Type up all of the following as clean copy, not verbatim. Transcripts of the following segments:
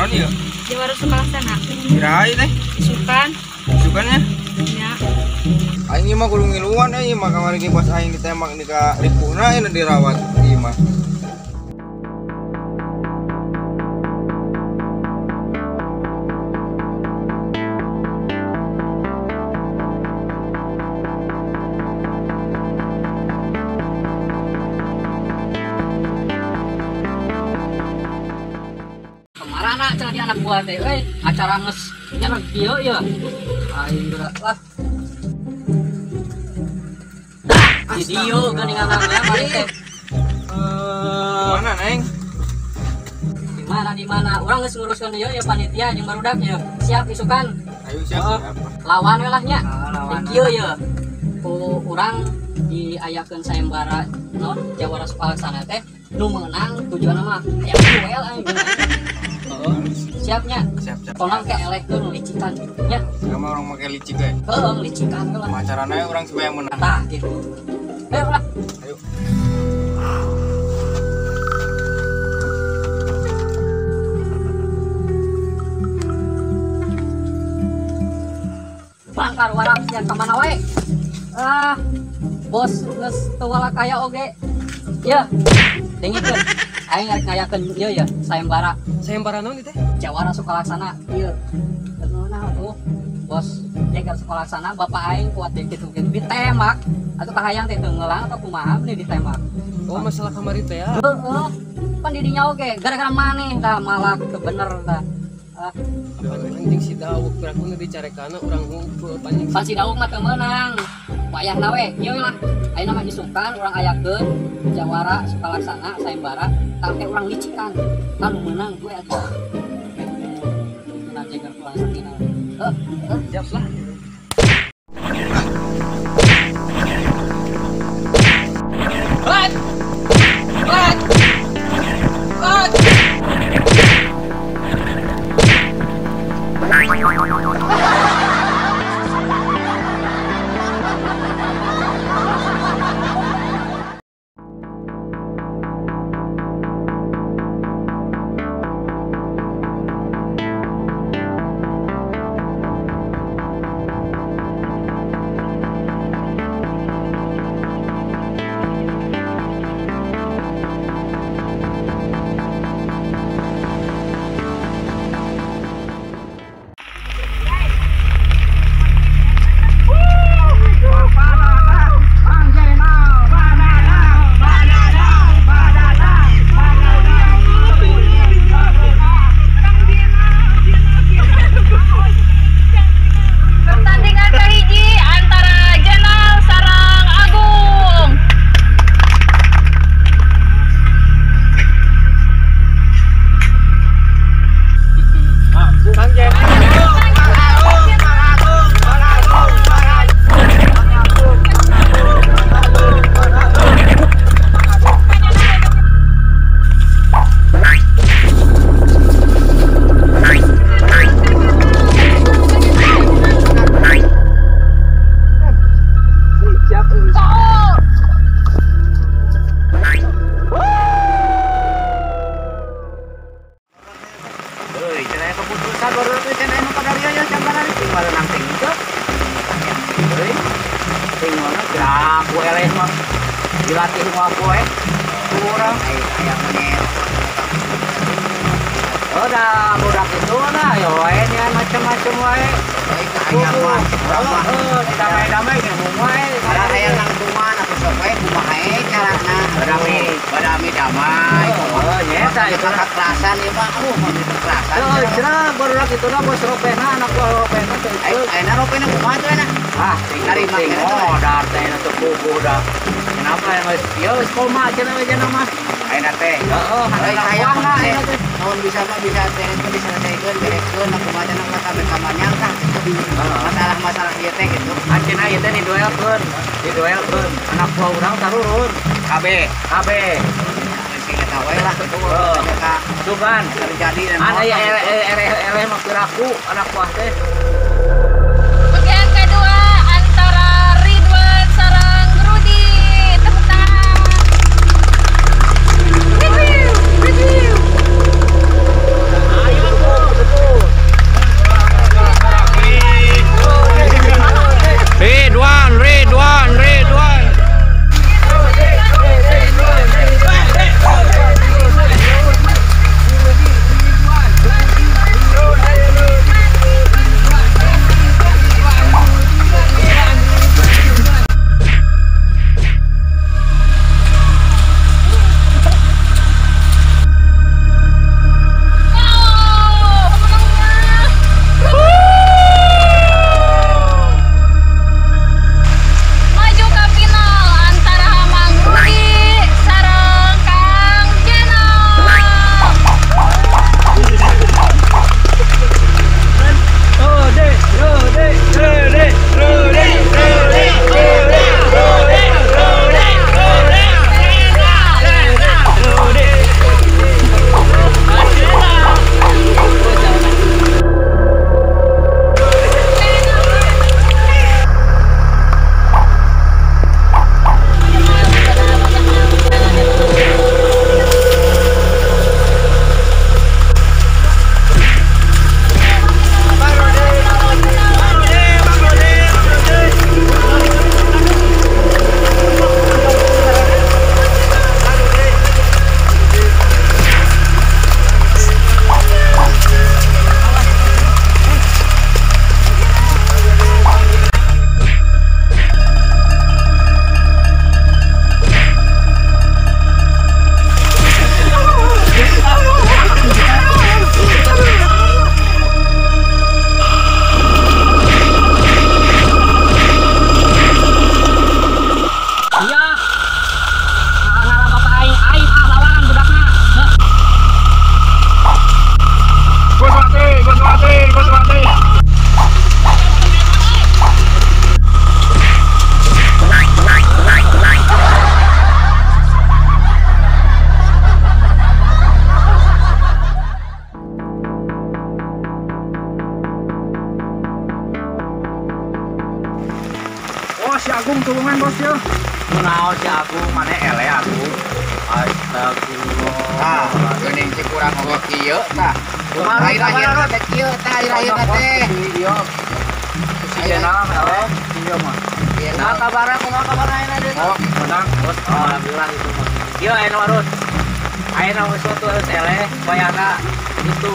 Naon ieu? Jawara Sukalaksana. Iraha ieu teh? Isukan. Isukannya? Nya. Aing mah kudu ngiluan euy mah kamari ge bos aing ditembak di ka ripuhna ayeuna dirawat ieu mah. Kemana cenah di anak buah teh euy acara geus nya kieu ieu. Aing geura lah. Video geuningan mari teh. Mana Neng? Di mana? Urang geus nguruskeun ieu ya panitia jeung barudak ieu. Siap isukan. Ayo siap. Lawan we lah nya. Kieu ieu. Ku urang diayakeun sayembara naon Jawara Sukalaksana teh nu meunang tujuanna mah aya duel aing. Heeh. Siapnya? Siap, siap. Tolong ke elehkeun licikan nya. Kamu orang make licik we. Heeh, licikan we lah. Acarana urang supaya menang. Tah gitu. Ayo lah. Ayo. Bangkar warak yang kemana wae? Ah, bos geus teu kaya oge. Yeuh, dengikeun. Aing rek ngayakeun ieu ya, sayembara. Sayembara naon ieu teh? Jawara Sukalaksana ieu. Naon tuh? Bos Jeger Sukalaksana bapak aing kuat di kitu kitu ditembak. Atau kahayang teh teu ngeulang atau kumaha bener ditembak. Oh, masalah kamari teh ya. Heeh. Pan di dinya oge gara-gara maneh tah malak teu bener tah. Ah, anjing si Dawuk piraku dicarekana urang hungkul panjing. Pan si Dawuk mah teu meunang. Wayahna we ieu lah. Ayeuna mah isukan urang ayakeun Jawara Sukalaksana sayembara tah teh urang licikan. Tah nu meunang gue atuh. Nah, Jeger Sukalaksana. Heuh, siap lah. Lat! Lat! Lat! Pertandingan kahiji antara Jenal sareng Agung. Euy, cenah keputusan baru teh cenah anu padarieu ya cambaran ting barenang ting teu. Euy, ting mana gerak ku eleh mah. Dilatih mah poe. Kurang aya meneh. Oh dah budak itu dah yo wae nya macam-macam wae. Aya mah urang mah damai-damai ge wae. Ada aya nangtungan atuh sok wae kumaha carana. Badami damai. Oh, nyeta itu kekerasan ieu mah. Aduh, mun kekerasan. Heuh, cenah barudak itu na bos ropena anak buah ropena teh. Ayeuna ropena kumaha tuh ayeuna? Ah, tarima ting oh, dar teh teu puguh dah. Kenapa yang geus ieu geus koma cenah we cenah mah. Ayeuna teh. Heeh, hayang anak ayeuna teh. Mun bisa mah bisa teh diselesaikan bereskeun kumaha cenah ulah sampe ka manyang tah gitu. Masalah-masalah ieu teh gitu. Anjeunna ieu teh diduelkeun, diduelkeun. Anak buah urang tarurun. KB, KB. Sing eta wae lah gitu. Sugan terjadi dan aya eleh mah piraku anak buah teh. Bagian kedua antara Ridwan sareng Rudi. Tepuk tangan. Review, review. Ayo. Bos, si Agung tulungan bos ya. Kunaon si Agung mane ele Agung. Astagfirullah. Tah, geuning si kurang oge kieu tah. Akhir-akhir teh kieu tah akhir-akhir teh. Iya. Si Jenal ele ieu mah. Kumaha kabarna kumaha kabarna ayeuna deui? Oh, menang bos. Alhamdulillah itu mah. Ieu aya warut. Ayeuna geus geus eleh bayana itu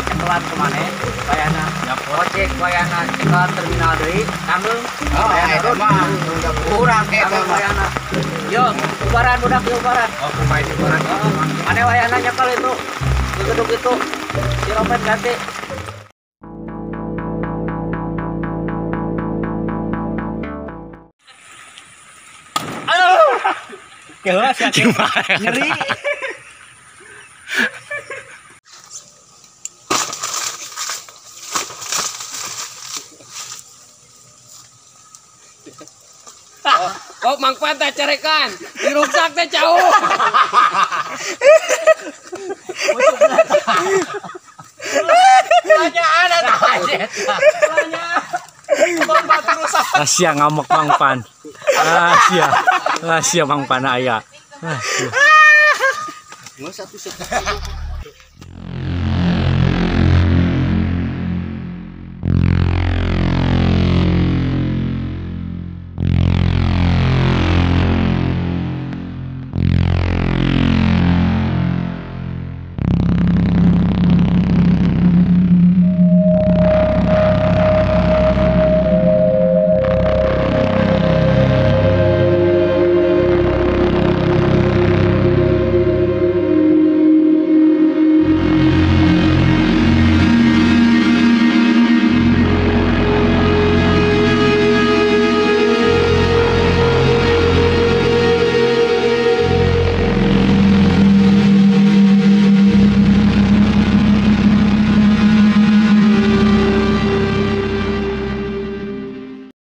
cekelan kemana bayana ojek bayana cekelan terminal deui tanggung. Oh, eta mah udah kurang eta mah. Bayana. Yo, ubaran budak yo ubaran. Oh, kumaha ini ubaran. Mane wayana nyekel itu. Gedung itu. Si Robert ganti. Aduh. Kelas ya. Nyeri. Oh, Mang Pan teh carekan. Diruksak teh jauh. Tanyaan atuh. Asia ngamuk Mang Pan. Asia. Asia Mang Pan aya. Nggak satu set.